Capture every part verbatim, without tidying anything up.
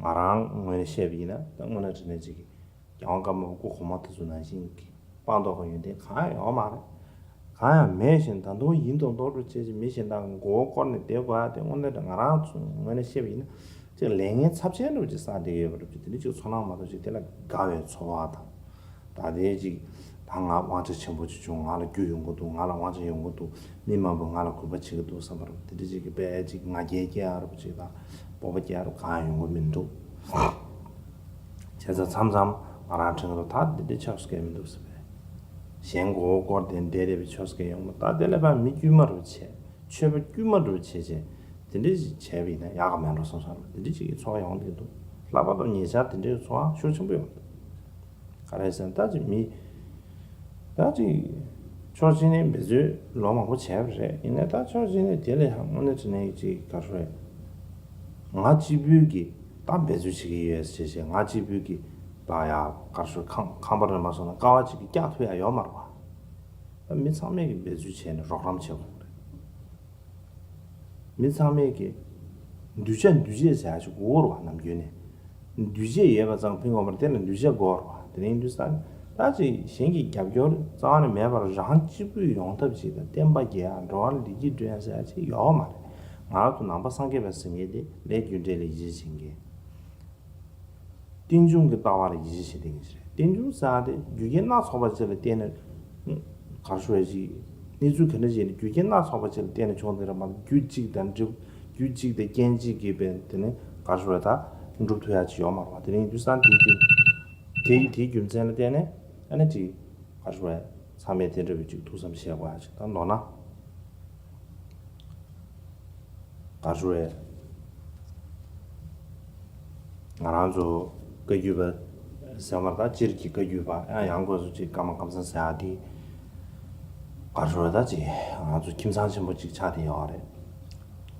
ང་རང་ངོས་ནས་བཤད་པ་ཡིན་ན། ད་དངོས་གནས་དྲང་གནས་ཅིག་གི་རྒྱལ་དབང་ཀརྨ་པ་སྐུ་གོང་མ་དེ་ཚོ་ནང་བཞིན་གྱི་སྤངས་རྟོགས་ཀྱི་ཡོན་ཏན་གང་ཡང་ཡོད་མ་རེད། གང་ཡང་མེད་བཞིན། ད་དུང་ཡིན་མདོག་མདོག་འདྲ་བྱས་ཅིག་མི་གཞན་དག་མགོ་བོ་བསྐོར་ནས་བསྡད་དགོས་ཡ་དེ། དངོས་གནས་ང་རང་ཚོ་ངོས་ནས་བཤད་པ་ཡིན་ན། ཅིག་ལས་ངན་ཚབས་ཆེན་འདྲ་བོ་ཅིག་བསགས་བསྡད་ཡོད་པ་འདྲ་བོ་ཅིག་དེ་འདྲ་ཅིག་ཚོར་སྣང་མ་གཏོགས་ཅིག་དེ་ལ་དགའ་བའི་ཚོར་བ་དང་། ད་ལྟའི་ཅིག་ད་ང་དབང་ཆ་ཆེན་པོ་ཅིག་བྱུང་། ང་ལ་རྒྱུ་ཡོང་གི་འདུག། ང་ལ་དབང་ཆ་ཡོང་གི་འདུག། མི་མང་པོས་ང་ལ་གུས་པ་བྱེད་ཀྱི་འདུག་བསམ་པ་འདྲ་བོ་དེ་འདྲ་ཅིག་གི་དཔེ་ཅིག་ང་རྒྱལ་སྐྱེ་ཡ་འདྲ་བོ་ཅིག་དང་། སྤོབས་པ་སྐྱེ་ཡ་འདྲ་བོ་གང་ཡང་ཡོང་གི་མི་འདུག། བྱས་ཙང་མཚམས་མཚམས་ང་རང་དྲན་གྱི་འདུག། ད་འདི་འདྲའི་ཆགས་སུ་སྐྱེ་མི་འདུག་ཟེར་བས། གཞན་མགོ་བོ་བསྐོར་ཏེ་བསྡད་བསྡད་པའི་ཆགས་སུ་སྐྱེ་ཡོང་མ། ད་དེ་ལས་ཕར་མི་དཀྱུས་མ་འདྲ་བོ་བྱས། ཆོས་པ་དཀྱུས་མ་འདྲ་བོ་བྱས་བྱས། དེ་འདྲ་ཞིག་བྱས་པ་ཡིན་ན་ཡག་ག་མེད་འགྲོ་བསམ་བསམ་འདྲ་བོ་དེ་འདྲ་ཞིག་གི་ཚོར་བ་ཡོང་གི་འདུག། ལྷག་པར་དུ་ཉེ་ཆར་དེ་འདྲའི་ཚོར་བ་ཤུགས་ཆེན་པོ་ཡོང་གི་འདུག། ག་རེ་ཟེར་ན། ད་ཅིག་མི་ད་ཅིག་ཕྱོགས་གཅིག་ནས་འབད་རྩོལ་ལོ་མང་པོ་བྱས་པ་རེད། ཡིན་ནའི་ད་ཕྱོགས་གཅིག་ནས་དེ་ལས་ཡང་དངོས་གནས་དྲང་གནས་ཅིག་ག་རེ་རེད། ང་གཅིག་པུའི་གི་ད་འབད་རྩོལ་བྱེད་ཀྱི་ཡོད་ཟེར་བྱས། ང་གཅིག་པུའི་གི་ད་ཡ་ག་རེ་ཟེར། ཁང་ཁང་པ་རེ་མ་སོང་ན་ཀ་བ་གཅིག་གིས་བཀྱག་ཐུབ་ཡ་ཡོད་མ་རེད་བ། ད་མི་ཚང་མས་གི་འབད་རྩོལ་བྱས་ནས་རོགས་རམ་བྱེད་དགོས་རེད། མི་ཚང་མས་ཀྱི་འདུས་བྱས། འདུས་བྱས་ཟེར་ཡ་ཞིག་དགོས་རེད་བ། ནམ་རྒྱུན་ནས་འདུས་བྱས་ཡོད་པ་ཙང་ཕན་གྱི་མ་རེད། དེ་ལ་འདུས་བྱས་དགོས་རེད་བ། དེ་ཡིན་དུས་ཙང་ད་ཅིག་གཞན་གྱི་རྒྱབ་སྐྱོར་རྩ་བ་ནས་མེད་པར་རང་གཅིག་པུས་ཡོང་ཐབས་ཅིག་དང་། བསྟན་པ་རྒྱས་ཡ། འགྲོ་བ་ལ་བདེ་སྐྱིད་བསྐྲུན་ཡ་ཟེར་ཡ་ཅིག་ཡོད་མ་རེད། ང་རང་ཚོ་ནང་པ་སངས་རྒྱས་པ་ཟེར་མཁན་དེ་ལས་རྒྱུ་འབྲས་ལ་ཡིད་ཆེས་བྱེད་མཁན། རྟེན་འབྱུང་གི་ལྟ་བ་ལ་ཡིད་ཆེས་བྱེད་བསྡད་མཁན་ཞིག་རེད། རྟེན་འབྱུང་ཟེར་ཡ་དེ་རྒྱུ་རྐྱེན་སྣ་ཚོགས་པ་ཅིག་ལ་བརྟེན་ནས། ག་རེ་ཞུ་དགོས་རེད། གནས་ཚུལ་ག་འདྲ་ཞིག་ཡིན་ན། རྒྱུ་རྐྱེན་སྣ་ཚོགས་པ་ཅིག་ལ་བརྟེན་ནས་བྱུང་བ་དེ་རེད་མ་གཏོགས། རྒྱུ་གཅིག་དང་འབྲེལ། རྒྱུ་གཅིག་དང་རྐྱེན་གཅིག་གིས་བས་དེ་ནི་ག་རེ་ཞུ་དགོས་རེད། ད་འགྲུབ་ཐུབ་ཡ་ཅིག་ཡོད་མ་རེད་བ། དེ་ཡིན་དུས་ཙང་དེའི་རྒྱུ། དེ་དེའི་རྒྱུ་མཚན་ལ་བརྟེན་ནས་ཨ་ནི་ཅིག་ག་རེ་ཞུ་དགོས་རེད། ཚང་མས་དེ་འདྲ་བའི་ཅིག་ཐུགས་བསམ་བཞེས་དགོས་ཡ་ཅིག་དང་། མདོར་ན། ག་རེ་ཞུ་དགོས་རེད། ང་རང་ཚོ་བཀའ་བརྒྱུད་པ་ཟེར་བ་ད་སྤྱིར་གྱི་བཀའ་བརྒྱུད་པ། ཡང་ཡང་སྒོས་སུ་ཅིག་ཀརྨ་ཀཾ་ཚང་ཟེར་ཡ་དེ། ག་རེ་ཞུ་དགོས་རེད། ད་ཅིག་ང་ཚོ་ཁྱིམ་ཚང་ཆེན་པོ་ཅིག་ཆགས་བསྡད་ཡོད་རེད།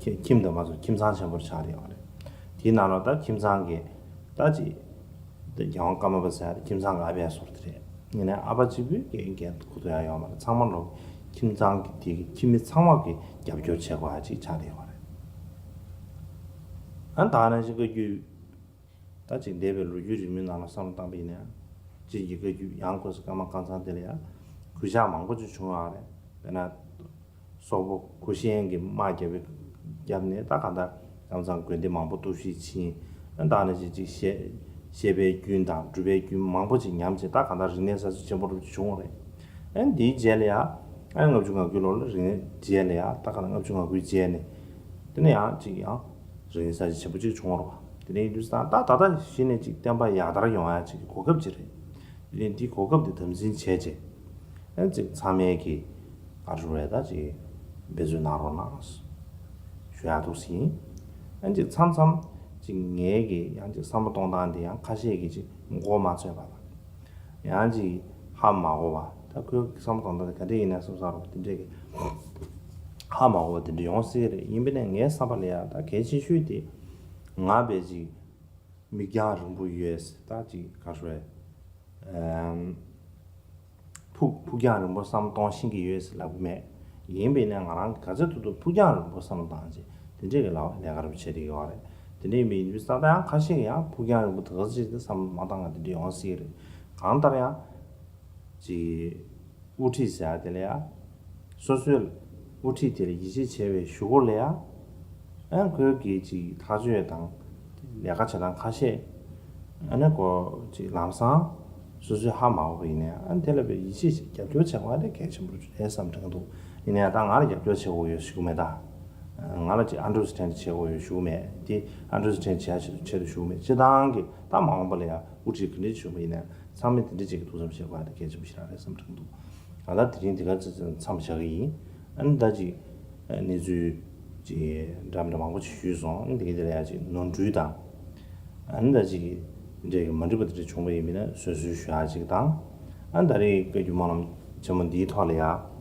ཁྱི་ཁྱིམ་དུ་མ་ཚོ་ཁྱིམ་ཚང་ཆེན་པོ་ཆགས་བསྡད་ཡོད་རེད། དེའི་ནང་ལ་ད་ཁྱིམ་ཚང་གི་ད་ཅིག་དེ་རྒྱལ་དབང་ཀརྨ་པ་ཟེར་ཡ་དེ་ཁྱིམ་ཚང་གི་ཨ་ཕའི་བཟོ་འདྲ་དེ་རེད། ཡིན་ནའི་ཨ་ཕ་གཅིག་པུས་འགན་འགན་འཁུར་ཐུབ་ཡ་ཡོད་མ་རེད། ཚང་མ་ལོག་ཁྱིམ་ཚང་གི་དེ་གི་ཁྱིམ་མི་ཚང་མ་གི་རྒྱབ་སྐྱོར་བྱེད་དགོས་ཡ་ཅིག་ཆགས་བསྡད་ཡོད་རེད། ཨ་ད་ནང་བཞིན་བཀའ་བརྒྱུད་ད་ཅིག་འདས་པའི་ལོ་རྒྱུས་རིང་མོའི་ནང་ལ་བསམ་བློ་བཏང་པ་ཡིན་ན། སྤྱིར་གྱི་བཀའ་བརྒྱུད་ཡང་སྒོས་སུ་ཀརྨ་ཀཾ་ཚང་དེ་ལ་ཡ་གུས་ཕྱག་མང་པོ་ཅིག་བྱུང་ཡོད་རེད། དཔེར་ན། སོག་པོ་གུ་ཤྲི་ཡན་གྱིས་དམག་རྒྱབ་པའི་རྒྱབ་ནས་ད་གང་ལྟར་ཀཾ་ཚང་དགོན་སྡེ་མང་པོ་གཏོར་བཤིག་ཕྱིན། ཨ་ད་ནང་བཞིན་ཅིག་བཤད་བཤད་པའི་རྒྱུན་དང་སྒྲུབ་པའི་རྒྱུན་མང་པོ་ཅིག་ཉམས་བྱས། ད་གང་ལྟར་རིག་གནས་གསར་བརྗེ་ཆེན་པོ་འདྲ་བྱུང་བ་རེད། ཨ་འདིའི་རྗེས་ལ་ཡ། ཨ་ལྔ་བཅུ་ང་དགུའི་ལོ་ལ་རིག་གནས་རྗེས་ལ་ཡ། ད་གང་ལྟར་ལྔ་བཅུ་ང་དགུའི་རྗེས་ནས། དེ་ནས་ཡང་ཅིག་ཡང་རིག་གནས་གསར་བརྗེ་ཆེན་པོ་ཅིག་བྱུང་བ་རེད་བ། དེ་ནས་ཡིན་དུས་ད་ད་ད་ལྟ་གཞི་ནས་ཅིག་བསྟན་པ་ཡར་དར་ཡོང་ཡ་ཅིག་གི་གོ་སྐབས་ཅིག་རེད། དེ་ནས་འདིའི་གོ་སྐབས་འདི་དམ་འཛིན་བྱས་རྗེས། ཨ་ཅིག་ཚང་མས་ཀྱི་ག་རེ་ཞུ་དགོས་རེད། ད་ཅིག་འབད་རྩོལ་གནང་རོགས་གནང་ཞུ་ཡག་འདུག་ཟིན། ཨ་ཅིག་མཚམས་མཚམས་ཅིག་ངའི་གི་ཡང་ཅིག་བསམ་བློ་གཏོང་སྟངས་འདི་ཡང་ཁ་ཤས་ཀྱིས་ཅིག་མགོ་མ་ཚོས་པ་དང་། ཡང་ཅིག་ཧ་མ་གོ་བ། ད་ཁོའི་བསམ་བློ་གཏོང་སྟངས་འདི་ག་འདྲ་ཡིན་ན་བསམ་བསམ་རོགས་དེ་འདྲས་ཀྱི་ཧ་མ་གོ་བ་དེ་འདྲ་ཡོང་སྲིད་རེད། ཡིན་པས་ན་ངའི་བསམ་པ་ལ་ཡང་ད་གལ་ཆེ་ཤོས་དེ་ང་བས་ཅིག་མིག་རྒྱང་རིང་པོ་ཡོད། ད་ཅིག་ག་རེ་ཞུ་དགོས་རེད། ཨམ། ཕུགས་ཕུགས་རྒྱང་རིང་པོ་བསམ་གཏོང་ཤེས་ཀྱི་ཡོད་ཟེར་ལབ་གི་མེད། ཡིན་པས་ན་ང་རང་ག་ཚོད་ཐུབ་ཐུབ་ཕུགས་རྒྱང་རིང་པོ་བསམ་བློ་བཏང་བྱས་དེ་འདྲས་ཀྱི་ལས་ཀ་རེ་བྱེད་བསྡད་ཡོད་རེད། དེ་འདྲས་མིན་དུས་ཙང་ད་ཡང་ཁ་ཤས་ཀྱིས་ཡང་ཕུགས་རྒྱང་རིང་པོ་དེ་ག་ཚོད་ཅིག་དེ་བསམ་བློ་མ་བཏང་ང་དེ་འདྲས་ཡོང་སྲིད་རེད། གང་ལྟར་ཡང་ཅིག་དབུ་ཁྲིད་ཟེར་ཡ་དེ་ལ་ཡ། སོ་སོའི་དབུ་ཁྲིད་དེ་ལ་ཡིད་ཆེས་བྱས་པའི་གཞུག་གུ་ལ་ཡ། ཨ་ཁོའི་གི་ཅིག་ཐག་གཅོད་དང་ལས་ཀ་བྱེད་སྟངས་ཁ་ཤས། ཨ་ནི་ཁོ་ཅིག་ལམ་སང་སོ་སོས་ཧ་མ་གོ་བ་ཡིན་ན་ཡང་ཨ་ནི་དེ་ལ་བའི་ཡིད་ཆེས་བྱེད། རྒྱབ་སྐྱོར་བྱེད་དགོས་པ་དེ་གལ་ཆེན་པོ་རེད་བསམ་དྲན་གྱི་འདུག། ཡིན་ན་ཡང་ད་ང་ལ་རྒྱབ་སྐྱོར་བྱེད་དགོས་ཡོད་ཞུ་གི་མེད་ད། ང་ལ་ཅིག་ཨན་ཌར་སི་ཊེན་ཌ་བྱེད་དགོས་ཡོད་ཞུ་གི་མེད་དེ། ཨན་ཌར་སི་ཊེན་ཌ་བྱེད་ཡ་ཆེད་དུ་ཆེད་དུ་ཞུ་གི་མེད། སྤྱིར་བཏང་གི་ད་མ་འོངས་པ་ལ་ཡང་དབུ་ཁྲིད་ག་འདྲ་བྱུང་བ་ཡིན་ན་ཡང་ཚང་མས་དེ་འདྲ་ཅིག་གི་ཐུགས་བསམ་བཞེས་དགོས་པ་དེ་གལ་ཆེན་པོ་ཞིག་རང་རེད་བསམ་དྲན་གྱི་འདུག། ང་ད་དེ་རིང་འདི་ག་ཙམ་མཚམས་བཞག་གི་ཡིན། ཨ་ནི་ད་ཅིག་གནས་ཚུལ་ཅིག་འདྲ་མི་འདྲ་མང་པོ་ཅིག་ཞུས་སོང་། ཨ་ནི་དེ་ག་དེ་ལ་ཡང་ཅིག་ནོར་འཁྲུལ་དང་། ཨ་ནི་ད་ཅིག་འདྲ་གི་མ་འགྲིག་པ་དེ་འདྲ་བྱུང་བ་ཡིན་པ་ཡིན་ན་བཟོད་གསོལ་ཞུ་ཡག་ཅིག་དང་། ཨ་ནི་ད་རེས་བཀའ་བརྒྱུད་སྨོན་ལམ་ཆེན་མོ་འདིའི་ཐོག་ལ་ཡང་